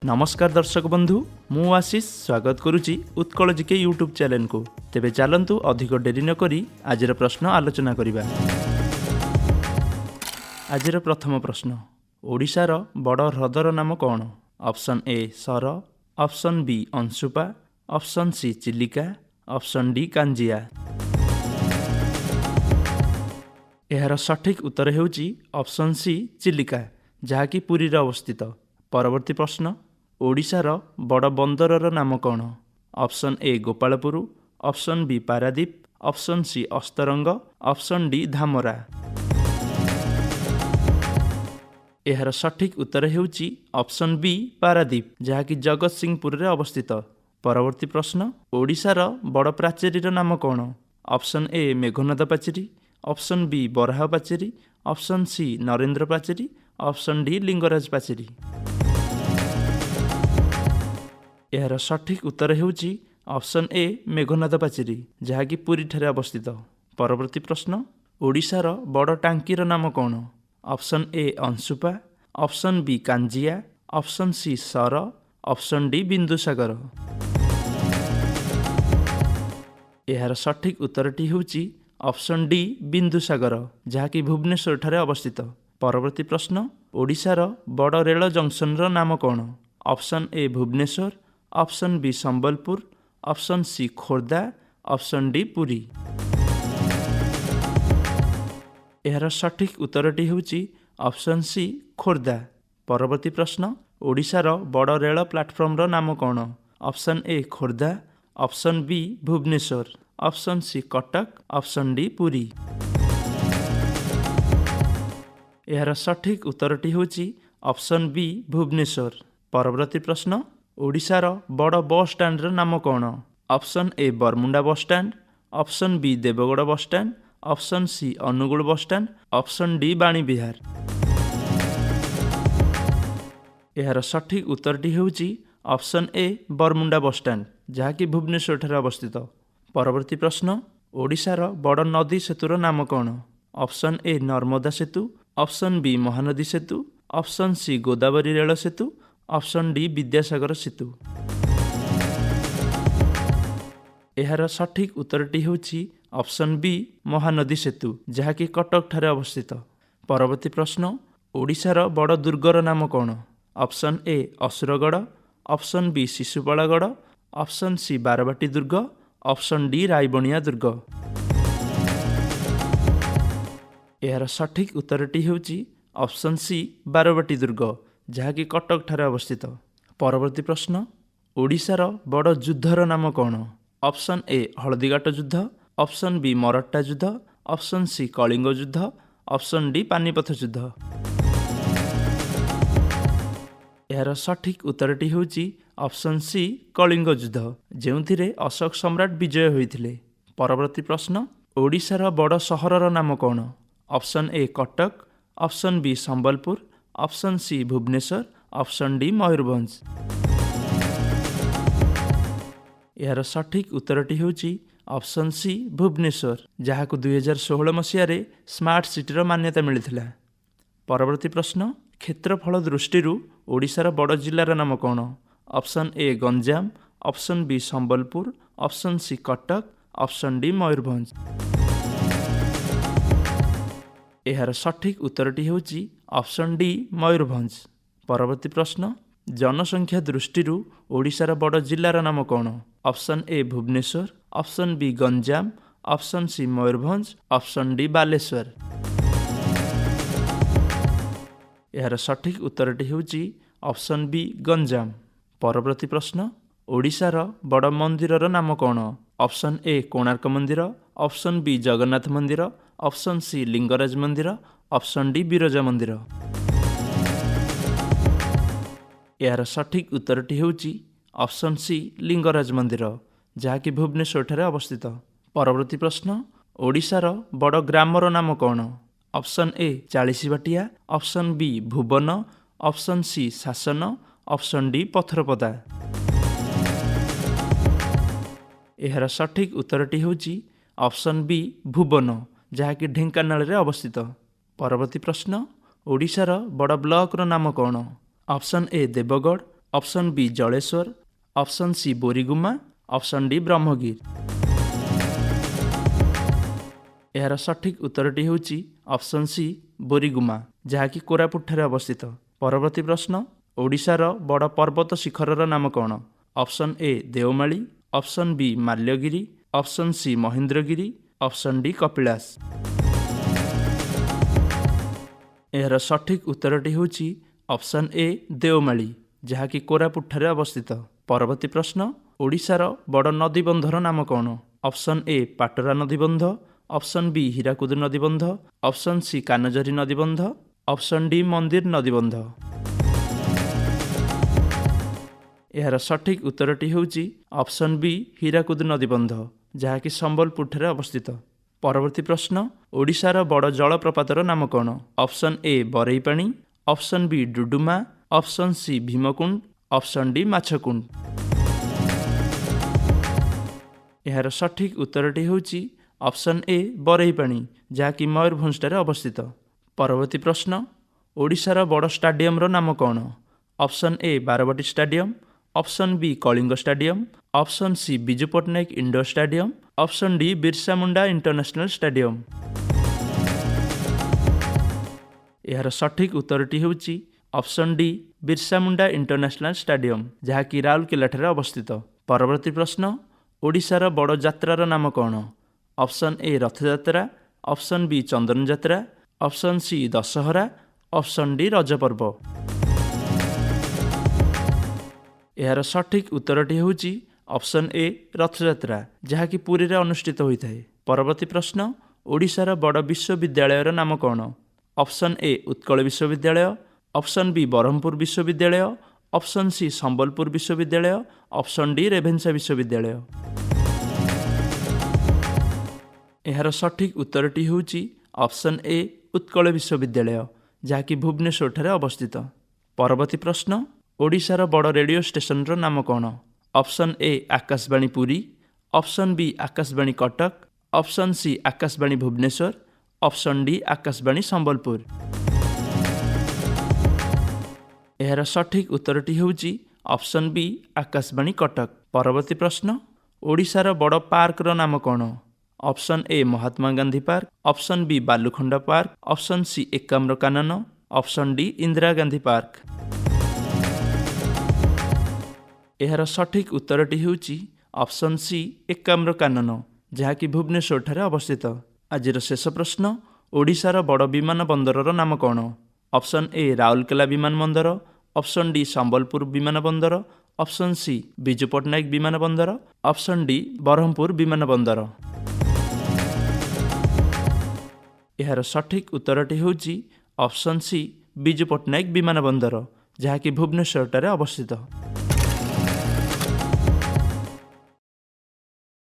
ନମସ୍କାର ଦର୍ଶକ ବନ୍ଧୁ, ମୁଁ ଆଶିଷ ସ୍ୱାଗତ କରୁଛି ଉତ୍କଳ ଜିକେ ୟୁଟ୍ୟୁବ୍ ଚ୍ୟାନେଲକୁ। ତେବେ ଚାଲନ୍ତୁ, ଅଧିକ ଡେରି ନକରି ଆଜିର ପ୍ରଶ୍ନ ଆଲୋଚନା କରିବା। ଆଜିର ପ୍ରଥମ ପ୍ରଶ୍ନ, ଓଡ଼ିଶାର ବଡ଼ ହ୍ରଦର ନାମ କ'ଣ? ଅପସନ୍ ଏ ସର, option B Anshupa, option C Chilika, option D Kanjia. ଏହାର ସଠିକ୍ ଉତ୍ତର ହେଉଛି ଅପସନ୍ ସି ଚିଲିକା, ଯାହାକି ପୁରୀରେ ଅବସ୍ଥିତ। ପରବର୍ତ୍ତୀ ପ୍ରଶ୍ନ, ଓଡ଼ିଶାର ବଡ଼ ବନ୍ଦରର ନାମ କ'ଣ? Option A Gopalpur, option B Paradip, option C Astaranga, option D Dhamra. ଏହାର ସଠିକ୍ ଉତ୍ତର ହେଉଛି ଅପସନ୍ ବି ପାରାଦୀପ, ଯାହାକି ଜଗତସିଂହପୁରରେ ଅବସ୍ଥିତ। ପରବର୍ତ୍ତୀ ପ୍ରଶ୍ନ, ଓଡ଼ିଶାର ବଡ଼ ପ୍ରାଚେରୀର ନାମ କ'ଣ? ଅପସନ୍ ଏ ମେଘନାଦ ପାଚେରୀ, ଅପସନ୍ ବି ବରାହ ପାଚେରୀ, ଅପସନ୍ ସି ନରେନ୍ଦ୍ର ପାଚେରୀ, ଅପସନ୍ ଡି ଲିଙ୍ଗରାଜ ପାଚେରୀ। ଏହାର ସଠିକ୍ ଉତ୍ତର ହେଉଛି ଅପସନ୍ ଏ ମେଘନାଦ ପାଚେରୀ, ଯାହାକି ପୁରୀଠାରେ ଅବସ୍ଥିତ। ପରବର୍ତ୍ତୀ ପ୍ରଶ୍ନ, ଓଡ଼ିଶାର ବଡ଼ ଟାଙ୍କିର ନାମ କ'ଣ? Option A Anshupa, option B Kanjia, option C sir, option D Bindusagar. ଏହାର ସଠିକ୍ ଉତ୍ତରଟି ହେଉଛି ଅପସନ୍ ଡି ବିନ୍ଦୁସାଗର, ଯାହାକି ଭୁବନେଶ୍ୱରଠାରେ ଅବସ୍ଥିତ। ପରବର୍ତ୍ତୀ ପ୍ରଶ୍ନ, ଓଡ଼ିଶାର ବଡ଼ ରେଳ ଜଙ୍କସନର ନାମ କ'ଣ? Option A Bhubaneswar, option B Sambalpur, option C Khordha, option D Puri. ଏହାର ସଠିକ୍ ଉତ୍ତରଟି ହେଉଛି ଅପସନ୍ ସି ଖୋର୍ଦ୍ଧା। ପରବର୍ତ୍ତୀ ପ୍ରଶ୍ନ, ଓଡ଼ିଶାର ବଡ଼ ରେଳ ପ୍ଲାଟଫର୍ମର ନାମ କ'ଣ? Option A Khordha, option B Bhubaneswar, option C Cuttack, option D Puri. ଏହାର ସଠିକ୍ ଉତ୍ତରଟି ହେଉଛି ଅପସନ୍ ବି ଭୁବନେଶ୍ୱର। ପରବର୍ତ୍ତୀ ପ୍ରଶ୍ନ, ଓଡ଼ିଶାର ବଡ଼ ବସ୍ ଷ୍ଟାଣ୍ଡର ନାମ କ'ଣ? Option A Baramunda bus stand, option B Deogarh bus stand, option C Angul bus stand, option D Vanivihar. ଏହାର ସଠିକ୍ ଉତ୍ତରଟି ହେଉଛି ଅପସନ୍ ଏ ବରମୁଣ୍ଡା ବସଷ୍ଟାଣ୍ଡ, ଯାହାକି ଭୁବନେଶ୍ୱରଠାରେ ଅବସ୍ଥିତ। ପରବର୍ତ୍ତୀ ପ୍ରଶ୍ନ, ଓଡ଼ିଶାର ବଡ଼ ନଦୀ ସେତୁର ନାମ କ'ଣ? ଅପସନ୍ ଏ ନର୍ମଦା ସେତୁ, ଅପସନ୍ ବି ମହାନଦୀ ସେତୁ, ଅପସନ୍ ସି ଗୋଦାବରୀ ରେଳ ସେତୁ, ଅପସନ୍ ଡି ବିଦ୍ୟାସାଗର ସେତୁ। ଏହାର ସଠିକ୍ ଉତ୍ତରଟି ହେଉଛି ଅପସନ୍ ବି ମହାନଦୀ ସେତୁ, ଯାହାକି କଟକଠାରେ ଅବସ୍ଥିତ। ପରବର୍ତ୍ତୀ ପ୍ରଶ୍ନ, ଓଡ଼ିଶାର ବଡ଼ ଦୁର୍ଗର ନାମ କ'ଣ? Option A Asurgarh, option B Sisupalgarh, option C Barabati ଦୁର୍ଗ, ଅପସନ୍ ଡି ରାଇବଣିଆ ଦୁର୍ଗ। ଏହାର ସଠିକ୍ ଉତ୍ତରଟି ହେଉଛି ଅପସନ୍ ସି ବାରବାଟୀ ଦୁର୍ଗ, ଯାହାକି କଟକଠାରେ ଅବସ୍ଥିତ। ପରବର୍ତ୍ତୀ ପ୍ରଶ୍ନ, ଓଡ଼ିଶାର ବଡ଼ ଯୁଦ୍ଧର ନାମ କ'ଣ? ଅପସନ୍ ଏ ହଳଦୀଘାଟ ଯୁଦ୍ଧ, ଅପସନ୍ ବି ମରହଟ୍ଟା ଯୁଦ୍ଧ, ଅପସନ୍ ସି କଳିଙ୍ଗ ଯୁଦ୍ଧ, ଅପସନ୍ ଡି ପାନିପଥ ଯୁଦ୍ଧ। ଏହାର ସଠିକ୍ ଉତ୍ତରଟି ହେଉଛି ଅପସନ୍ ସି କଳିଙ୍ଗ ଯୁଦ୍ଧ, ଯେଉଁଥିରେ ଅଶୋକ ସମ୍ରାଟ ବିଜୟ ହୋଇଥିଲେ। ପରବର୍ତ୍ତୀ ପ୍ରଶ୍ନ, ଓଡ଼ିଶାର ବଡ଼ ସହରର ନାମ କ'ଣ? Option A Cuttack, option B Sambalpur, option C Bhubaneswar, option D Mayurbhanj. ଏହାର ସଠିକ୍ ଉତ୍ତରଟି ହେଉଛି ଅପସନ୍ ସି ଭୁବନେଶ୍ୱର, ଯାହାକୁ 2016 ମସିହାରେ ସ୍ମାର୍ଟ ସିଟିର ମାନ୍ୟତା ମିଳିଥିଲା। ପରବର୍ତ୍ତୀ ପ୍ରଶ୍ନ, କ୍ଷେତ୍ରଫଳ ଦୃଷ୍ଟିରୁ ଓଡ଼ିଶାର ବଡ଼ ଜିଲ୍ଲାର ନାମ କ'ଣ? Option A Ganjam, option B Sambalpur, option C Cuttack, option D Mayurbhanj. ଏହାର ସଠିକ୍ ଉତ୍ତରଟି ହେଉଛି ଅପସନ୍ ଡି ମୟୂରଭଞ୍ଜ। ପରବର୍ତ୍ତୀ ପ୍ରଶ୍ନ, ଜନସଂଖ୍ୟା ଦୃଷ୍ଟିରୁ ଓଡ଼ିଶାର ବଡ଼ ଜିଲ୍ଲାର ନାମ କ'ଣ? Option A Bhubaneswar, option B Ganjam, option C Mayurbhanj, option D Balasore. ଏହାର ସଠିକ୍ ଉତ୍ତରଟି ହେଉଛି ଅପସନ୍ ବି ଗଞ୍ଜାମ। ପରବର୍ତ୍ତୀ ପ୍ରଶ୍ନ, ଓଡ଼ିଶାର ବଡ଼ ମନ୍ଦିରର ନାମ କ'ଣ? ଅପସନ୍ ଏ କୋଣାର୍କ ମନ୍ଦିର, ଅପସନ୍ ବି ଜଗନ୍ନାଥ ମନ୍ଦିର, ଅପସନ୍ ସି ଲିଙ୍ଗରାଜ ମନ୍ଦିର, ଅପସନ୍ ଡି ବିରଜା ମନ୍ଦିର। ଏହାର ସଠିକ୍ ଉତ୍ତରଟି ହେଉଛି ଅପସନ୍ ସି ଲିଙ୍ଗରାଜ ମନ୍ଦିର, ଯାହାକି ଭୁବନେଶ୍ୱରଠାରେ ଅବସ୍ଥିତ। ପରବର୍ତ୍ତୀ ପ୍ରଶ୍ନ, ଓଡ଼ିଶାର ବଡ଼ ଗ୍ରାମର ନାମ କ'ଣ? Option A Chalisibatia, option B Bhuban, option C Sasan, option D Patharapada. ଏହାର ସଠିକ୍ ଉତ୍ତରଟି ହେଉଛି ଅପସନ୍ ବି ଭୁବନ, ଯାହାକି ଢେଙ୍କାନାଳରେ ଅବସ୍ଥିତ। ପରବର୍ତ୍ତୀ ପ୍ରଶ୍ନ, ଓଡ଼ିଶାର ବଡ଼ ବ୍ଲକର ନାମ କ'ଣ? Option A Deogarh, Option B Jaleswar, option C Boriguma, option D Brahmagiri. ଏହାର ସଠିକ୍ ଉତ୍ତରଟି ହେଉଛି ଅପସନ୍ ସି ବୋରିଗୁମା, ଯାହାକି କୋରାପୁଟଠାରେ ଅବସ୍ଥିତ। ପରବର୍ତ୍ତୀ ପ୍ରଶ୍ନ, ଓଡ଼ିଶାର ବଡ଼ ପର୍ବତ ଶିଖରର ନାମ କ'ଣ? Option A Deomali, option B Malyagiri, option C Mahendragiri, option D Kapilash. ଏହାର ସଠିକ୍ ଉତ୍ତରଟି ହେଉଛି ଅପସନ୍ ଏ ଦେଓମାଳି, ଯାହାକି କୋରାପୁଟଠାରେ ଅବସ୍ଥିତ। ପରବର୍ତ୍ତୀ ପ୍ରଶ୍ନ, ଓଡ଼ିଶାର ବଡ଼ ନଦୀବନ୍ଧର ନାମ କ'ଣ? ଅପସନ୍ ଏ ପାଟରା ନଦୀବନ୍ଧ, ଅପସନ୍ ବି ହୀରାକୁଦ ନଦୀବନ୍ଧ, ଅପସନ୍ ସି କାନଝରୀ ନଦୀବନ୍ଧ, ଅପସନ୍ ଡି ମନ୍ଦିର ନଦୀବନ୍ଧ। ଏହାର ସଠିକ୍ ଉତ୍ତରଟି ହେଉଛି ଅପସନ୍ ବି ହୀରାକୁଦ ନଦୀବନ୍ଧ, ଯାହାକି ସମ୍ବଲପୁରଠାରେ ଅବସ୍ଥିତ। ପରବର୍ତ୍ତୀ ପ୍ରଶ୍ନ, ଓଡ଼ିଶାର ବଡ଼ ଜଳପ୍ରପାତର ନାମ କ'ଣ? Option A Bareipani, option B Duduma, option C Bhimkund, option D Machkund. ଏହାର ସଠିକ୍ ଉତ୍ତରଟି ହେଉଛି ଅପସନ୍ ଏ ବରେଇପାଣି, ଯାହାକି ମୟୂରଭଞ୍ଜଠାରେ ଅବସ୍ଥିତ। ପରବର୍ତ୍ତୀ ପ୍ରଶ୍ନ, ଓଡ଼ିଶାର ବଡ଼ ଷ୍ଟାଡିୟମର ନାମ କ'ଣ? Option A Barabati stadium, option B Kalinga stadium, option C Biju Patnaik indoor stadium, option D Birsa Munda international stadium. ଏହାର ସଠିକ୍ ଉତ୍ତରଟି ହେଉଛି option D Birsa Munda international stadium, ଯାହାକି ରାଉରକେଲାଠାରେ ଅବସ୍ଥିତ। ପରବର୍ତ୍ତୀ ପ୍ରଶ୍ନ, ଓଡ଼ିଶାର ବଡ଼ ଯାତ୍ରାର ନାମ କ'ଣ? Option A Rath Yatra, option B Chandan Yatra, option C Dussehra, option D Raja Parba. ଏହାର ସଠିକ୍ ଉତ୍ତରଟି ହେଉଛି ଅପସନ୍ ଏ ରଥଯାତ୍ରା, ଯାହାକି ପୁରୀରେ ଅନୁଷ୍ଠିତ ହୋଇଥାଏ। ପରବର୍ତ୍ତୀ ପ୍ରଶ୍ନ, ଓଡ଼ିଶାର ବଡ଼ ବିଶ୍ୱବିଦ୍ୟାଳୟର ନାମ କ'ଣ? ଅପସନ୍ ଏ ଉତ୍କଳ ବିଶ୍ୱବିଦ୍ୟାଳୟ, ଅପସନ୍ ବି ବ୍ରହ୍ମପୁର ବିଶ୍ୱବିଦ୍ୟାଳୟ, ଅପସନ୍ ସି ସମ୍ବଲପୁର ବିଶ୍ୱବିଦ୍ୟାଳୟ, ଅପସନ୍ ଡି ରେଭେନ୍ସା ବିଶ୍ୱବିଦ୍ୟାଳୟ। ଏହାର ସଠିକ୍ ଉତ୍ତରଟି ହେଉଛି ଅପସନ୍ ଏ ଉତ୍କଳ ବିଶ୍ୱବିଦ୍ୟାଳୟ, ଯାହାକି ଭୁବନେଶ୍ୱରଠାରେ ଅବସ୍ଥିତ। ପରବର୍ତ୍ତୀ ପ୍ରଶ୍ନ, ଓଡ଼ିଶାର ବଡ଼ ରେଡ଼ିଓ ଷ୍ଟେସନର ନାମ କ'ଣ? Option A Akashvani Puri, option B Akashvani Cuttack, option C Akashvani Bhubaneswar, option D Akashvani Sambalpur. ଏହାର ସଠିକ୍ ଉତ୍ତରଟି ହେଉଛି ଅପସନ୍ ବି ଆକାଶବାଣୀ କଟକ। ପରବର୍ତ୍ତୀ ପ୍ରଶ୍ନ, ଓଡ଼ିଶାର ବଡ଼ ପାର୍କର ନାମ କ'ଣ? Option A Mahatma Gandhi park, option B Balukhand park, option C Ekamra Kanan, option D Indira Gandhi park. ଏହାର ସଠିକ୍ ଉତ୍ତରଟି ହେଉଛି ଅପସନ୍ ସି ଏକାମ୍ର କାନନ, ଯାହାକି ଭୁବନେଶ୍ୱରଠାରେ ଅବସ୍ଥିତ। ଆଜିର ଶେଷ ପ୍ରଶ୍ନ, ଓଡ଼ିଶାର ବଡ଼ ବିମାନ ବନ୍ଦରର ନାମ କ'ଣ? ଅପସନ୍ ଏ ରାଉରକେଲା ବିମାନ ବନ୍ଦର, ଅପସନ୍ ଡି ସମ୍ବଲପୁର ବିମାନ ବନ୍ଦର, ଅପସନ୍ ସି ବିଜୁ ପଟ୍ଟନାୟକ ବିମାନ ବନ୍ଦର, ଅପସନ୍ ଡି ବ୍ରହ୍ମପୁର ବିମାନ ବନ୍ଦର। ଏହାର ସଠିକ୍ ଉତ୍ତରଟି ହେଉଛି ଅପସନ୍ ସି ବିଜୁ ପଟ୍ଟନାୟକ ବିମାନ ବନ୍ଦର, ଯାହାକି ଭୁବନେଶ୍ୱରଠାରେ ଅବସ୍ଥିତ।